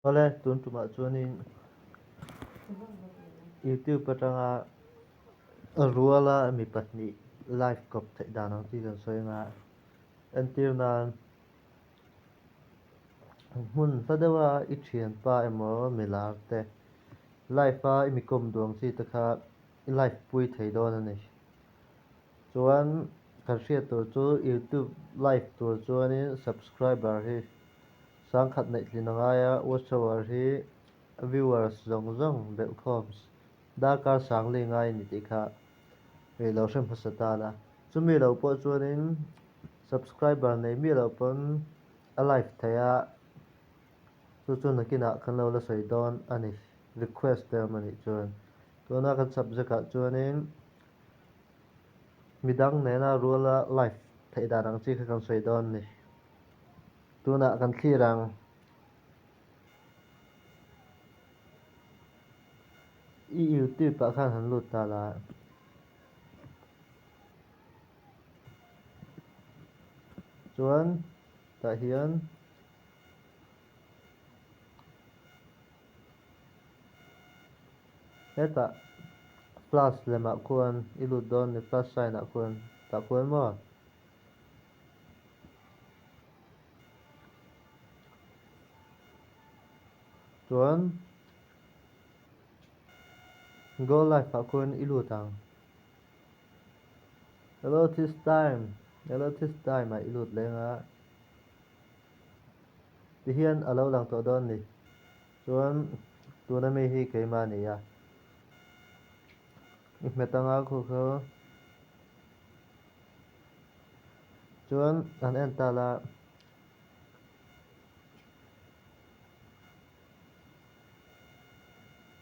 Awle, tun tumah chuanin YouTube atanga ruala mi pahnih live kawp theih dan ang chi kan sawi anga entir nan hmun hla deuha i thianpa emaw milar te live a i mi kawm duh ang chi te kha i live pui thei dawn a ni. Chuan kan hriat tur chu YouTube live tur chuanin subscriber hi Sangkhat neih tlin a ngai a, watch hour hi viewers zawng zawng belhkhawm darkar sangli ngai a ni tih kha i lo hre hmasa ta la. Chumi lo pawh chuanin subscriber nei miah loh pawn a live thei a, chu chu nakinah kan lo la sawi dawn a ni, request te awm a nih chuan. Tuna kan subject ah chuanin midang nena ruala live theih dan ang chi kha kan sawi dawn a ni. Tunah kan thlir ang. I YouTube ah khan han lut ta la. Chuan tah hian hetah plus lemah khuan i lut dawn ni plus sign ah khuan tah khuan maw. Chuan Go live ah khuan i lut ang. Hello this time, hello this time ah i lut leng a. Tihian a lo lang tawh dawn ni. Chuan tuna mi hi keimah a ni a. I hmet anga khu kha. Chuan an en ta la.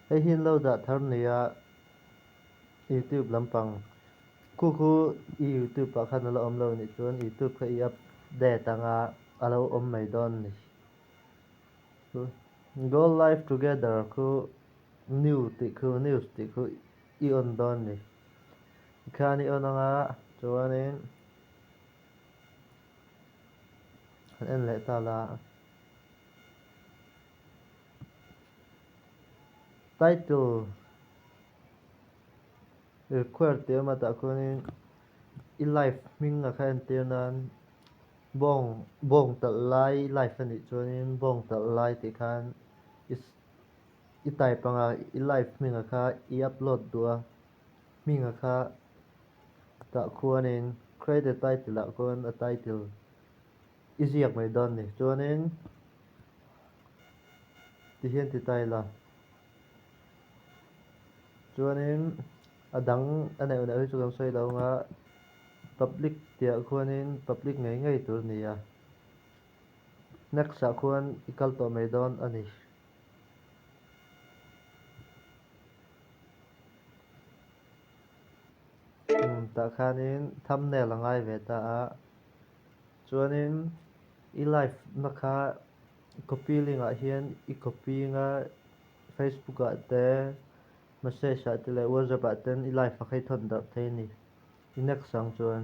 Hei hi an lo dah thar nia youtube lampang khu khu i youtube ah khan a la awm lo nih chuan youtube kha i update anga a lo awm mai dawn a ni. Go live together khu new tih khu news tih khu i on dawn a ni. Tikhian i on anga chuanin han en leh ta la. Title required tih awm a tah khuanin i live hming a kha entir nan bawng bawng talh lai live a nih chuanin bawng talh lai tih khan i i type anga i live hming a kha i upload duh a hming a kha tah khuanin create a title ah khuan a title i ziak mai dawn a ni. Chuanin ti hian ti ta ila chuanin a dang a neuh neuh hi chu kan sawi lo anga public tih ah khuanin public ngei ngei tur a ni a next ah khuan i kal tawh mai dawn a ni. Tah khanin thumbnail a ngai ve ta a chuanin i live na kha copy link ah hian i copy anga facebook ah te message ah te leh whatsapp ah ten i live a kha i thawn darh thei a ni i next ang chuan.